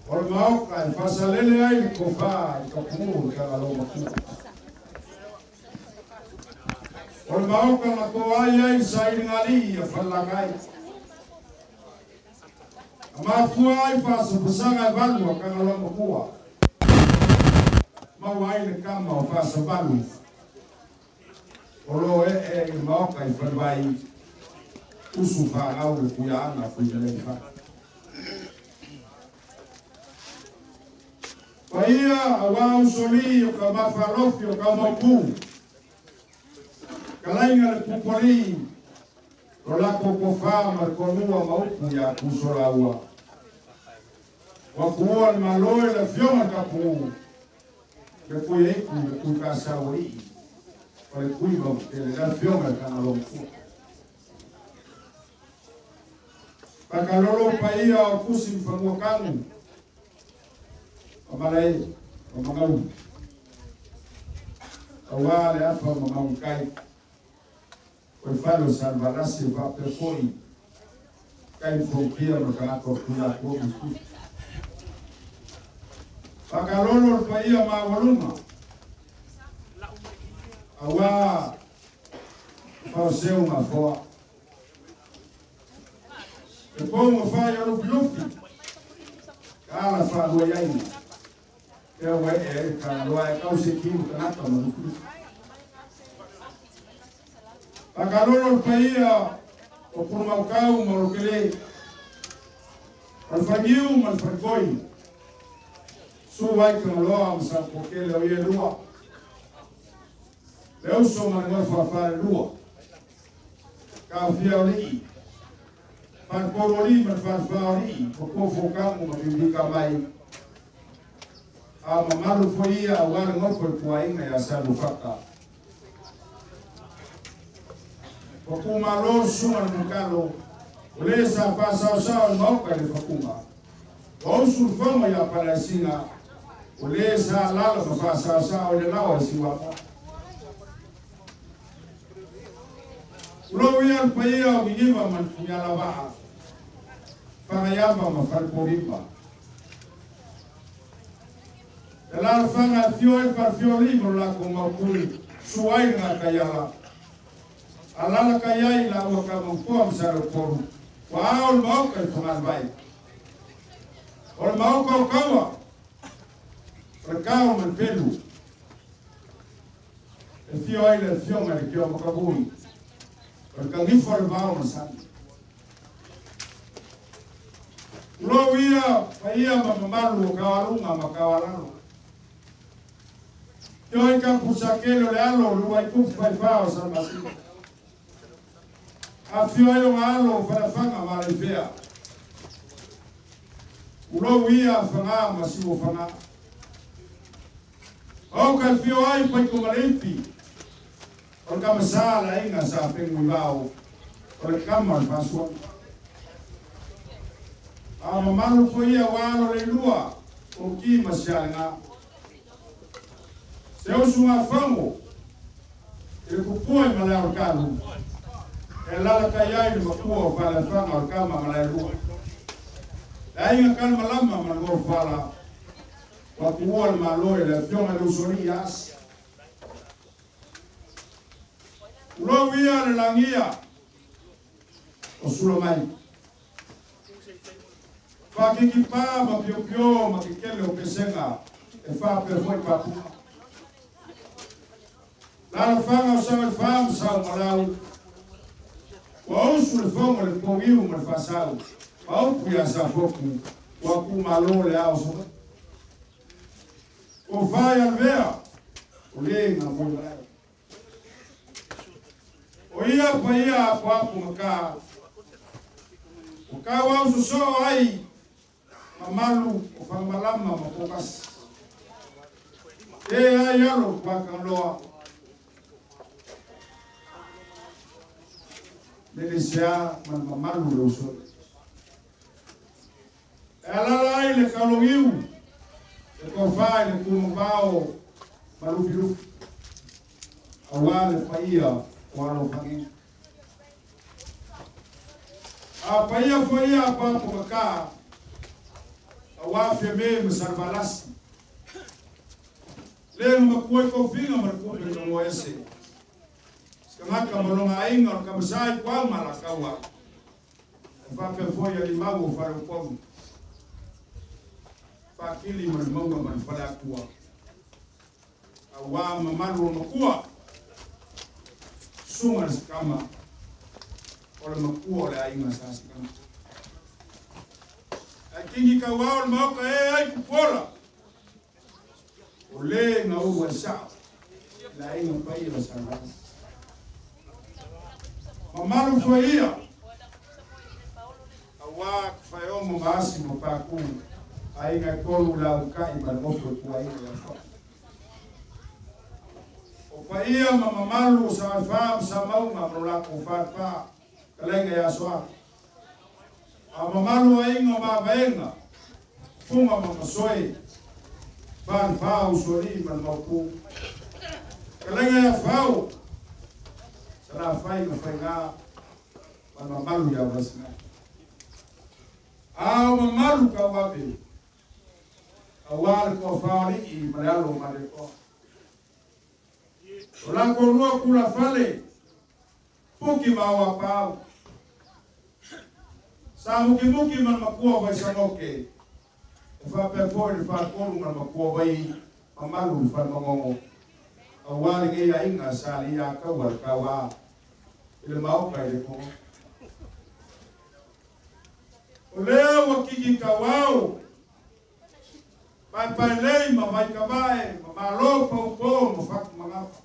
O le maoka e faasalele ai le tofa i Tapunuu i Tagaloamakua. O le maoka na toai ai le sailigalii a Falelatai. Na mafua ai faasafasaga e valu a Tagaloamakua. Maua ai le tama o Faasavalu o lo o ee i le maoka i Falevai, usu fanau le Tuiaana Fuimelelefai. Paia aua usolii o Kamafalofi o Kamaupu, Kalaiga le Pupualii, lo latou tofa ma le toalua ma upu ia Tusolaua. Ua tuua le Malo e le Afioga i le Tapunuu, le Tuiaitu, le Tuikasaualii, o le Tuimautele, le Afioga i le Tagaloamatua. Pakalolo paia o Kusi ma Fanuatanu, o Malae, o Magauli, aua le afa o Magautai, o le fale o Salevalasi e faapea foi tai Fokia ma tagata o Tuiatua ma Tusi. Pakalolo le paia maualuga, aua Faoseu Mafoa. E pou ma fai o Lufilufi, ka ala whaalua i aina. Te au e e ka loa e kau se kiu kanaka ma Lufilufi. Pakalolo le paia o Purumaukau ma Olokele, o le Fagiu ma le Falikoi, su ai Kangaloa ma Salupokele o ia lua. Le uso ma le nofo a falelua. Taofia o alii. Faletolu o alii ma le falefa o alii. Fotofo kamu ma bibika mai. A mamalu foi ia aua le nofo i tuaiga ia Salufata. Ua kumalo le susuga le Mukalo, o le sa faasaosao i le maoka i le Fakuga. Ua usu le fono ia Palaisina, o le sa alala ma faasaosao i le laoa i Siuamoa. Tulou ia le paia o Niniva ma le Tuialavaa, Fagaiava ma Falepolima. Le alalafaga e afio ai le Falefioli ma lo latou mautuli, susu ai le Gataiala. Alalatai ai laua Tamaotoa ma Saleupolu, ua ao le maota i Fogalevai. O le maota o Taua, o le tao ma le pelu. E fio ai le afioga i le Keomakavui, o le tagifo o le vao ma sami. Tulou ia paia ma mamalu o Taualuga ma Taualalo. Toi ka pusakele o le alo o le uaitupu faifā o Salamasina. Afio ai ona alo o Faleafaga ma Aleifea. Ulou ia Faga ma Siuofaga. O ka afio ai Paitomaleifi o le Kamasā le aiga sa Feguivao o le tama o le Faasuaga. A mamalu foi ia ua alo le ilua o Ki ma Sialega. Se usugafono i le tupua i Malaeotalu e alalatai ai le matua o Faleafaga o le tama Malaelua. Le aiga Kalamalama ma le Golofala ua tuua le Malo e le afioga i le Usoalii ia Asi. Tulou ia le lagia o Sulamai. Faakikipā ma piopio ma kekele o pesega e faapea foi papuga. Lalafaga o Sagaifā ma Saumalau, ua usu le fono i le pouiu ma le faasau, ma upu ia Safotu, ua tumalo le ao o Savaii. Tofa ia Alevea, o le na moe. O ia paia apoapo ma ka, o kauau sosoo ai mamalu o Fagamalama ma Pokasi. E ai alo Tuakangaloa. Melesia ma le mamalu o le usole. E alala ai le kaulogiu, le tofa i le tumavao ma Lufilufi, aua le paia o Alofagiga. A paia foi ia Apoapo Makaa, Auā Fiamē ma Salevalasi. Le na makua i tofiga ma le kupe le tagoa ese. Se tagata ma lona aiga o le Tamasa i Tuau ma Alataua. E faapea foi a Limau o Faleupolu. Faakili ma le mauga ma le Faleatua. Auā mamalu o makua. Susuga le Sikama o le makua o le aiga sa Sikama. Ae kingi kauao le maoka e ai kupuola. O le gau ai sao le aiga paia o Samoa. Mamalu foi ia auā Faeomo ma Asi ma Pākū, aiga e tolu le aukai ma le nofo i tuaiga ia Soa. O paia ma mamalu o Sagaifā ma Samauga ma lo latou falepa, fetalaiga ia Soa. A mamalu aiga o Mavaega, Fuga ma Masoe, Falefa, Usoalii ma le Maopu. Fetalaiga ia Fao, Salafai ma Faiga ma le mamalu ia Vaisigano. A o mamalu tauave, aua le toafa o alii ma le alo o Malietoa. O latou lua tulafale, Puki ma Auapau. Sa mukimuki ma le makua o Vaisagoke, e faapea foi le faatolu ma le makua o Vai mamalu i Falemagogo, aua lenei aiga sa Aliiataua le tauā i le maota i le Toga. O lea ua kiki tauau, paepaelei ma Vaitavae ma Malo paupō ma Fatumangapa.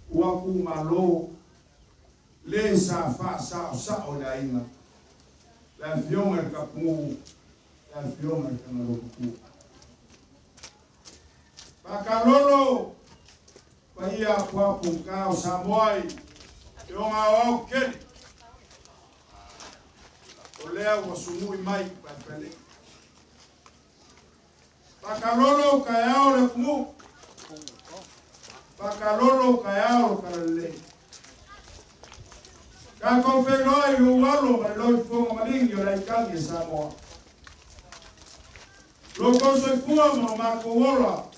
Ua kumalo le sa faasaosao i le aiga, le Afioga i le Tapunuu, le Afioga i le Tagaloamatua. Faakalolo paia apuapu uta o Samoa i Afioga Aoao Keli. O lea ua sumui mai i Paepaelei. Fakalolo taeao le atunuu. Fakalolo taeao le talalelei. Tatou feiloai i lou alo ma le loifofoga maligi o le aitagi e Samoa. Lo tou soifua ma lo matou ola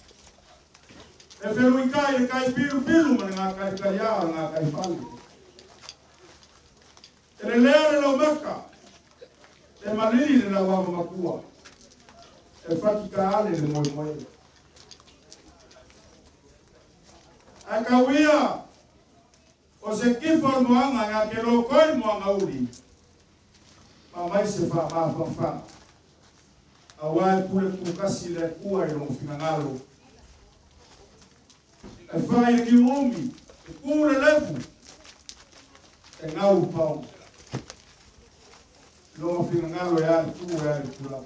e feluitai i le tai pilupilu ma le gataitaiā o le gataifale. E lelea le laumaka, e malili le lauava matua, e fatitaale le moemoe. Ae tau ia o se kifa o le moaga e ake lokoi le moaga uli, ma mai se faamafanafana, aua e pule tutasi le Atua i lona finagalo. E fai le niuumi, e tu le levu, e gau le paogo. Lona finagalo e a le tu e a le tulaga.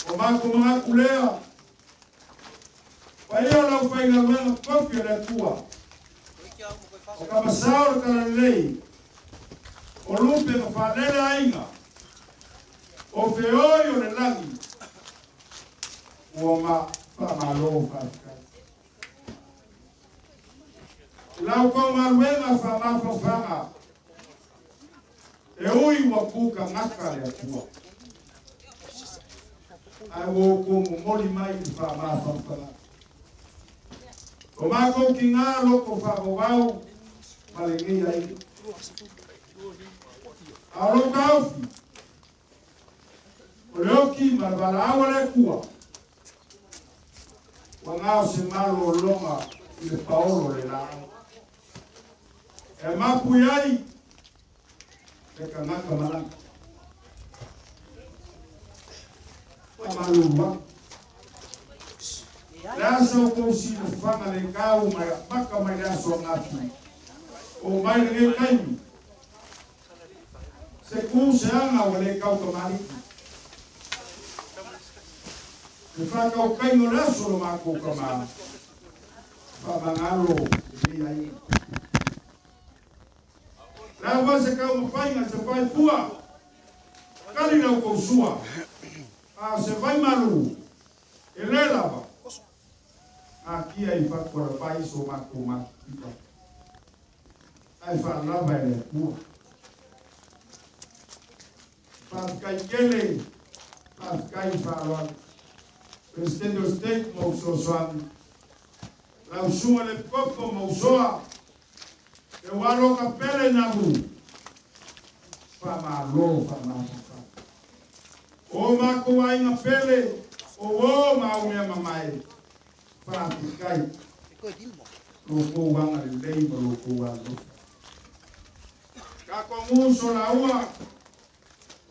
O matou manatu lea, paia o le aufaigaluega tofi a le Atua, o Kamasao o le Talalelei, o Lupe ma Faalele aiga, o Feoi o le lagi, Ua ma faamalo faafetai. I la outou galuega faamafanafana, e ui ua tu tagata le Atua, ae ua outou momoli mai i le faamafanafana. O matou tiga loto faavavau ma lenei aiga. A o lou taofi, O le oki ma le valaau a le Atua, ua gao se malologa i le paolo o le laau, e mapu i ai le tagata malaga. Faamalulu atu. Le asa o tou silafaga le tau mai maka mai le aso angafi, o mai lenei taimi, Se ku se aga ua le tau tamalii. Le faatautaiga o le aso lo matou tama, faamagalo lenei aiga. Le a foi se taumafaiga se faifua, kali la outou sua, a o se vai malu, e le lava, atia i fatualapai so matou matikita. Ae faalava e le Atua. Faafetai tele, faafetai faaaloalo. Peresetene o le State ma ou fesoasoani, lau susuga i le Epikopo ma usoa, le ua aloka pele namu, faamalo faamafanafana. O matou aiga pele, o uo ma au mea mamae, faafetai lo outou agalelei ma lo outou alofa. Tatou uso laua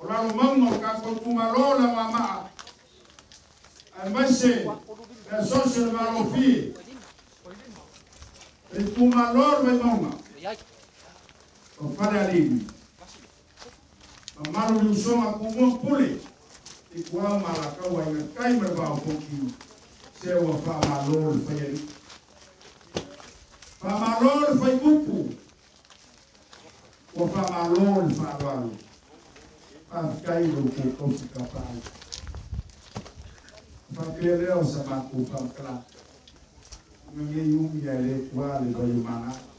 o Lalomauga o le tatou itumalo o Anoamaa, aemaise le Asosi o le Malofie, le itumalo o le Vaimauga ma Falealili, mamalu i le usoga Tumua ma Pule, Ituau ma Alataua, Aiga i le Tai ma le Vaa o Fonoti, se ua faamalo le faialii. Faamalo le faigupu, ua faamalo le faaaloalo. Faafetai i lo outou tausi tapaau. Faapea lea o sa matou faamatalaga. Ina nei umi ae le tuā le vai o Mana'a.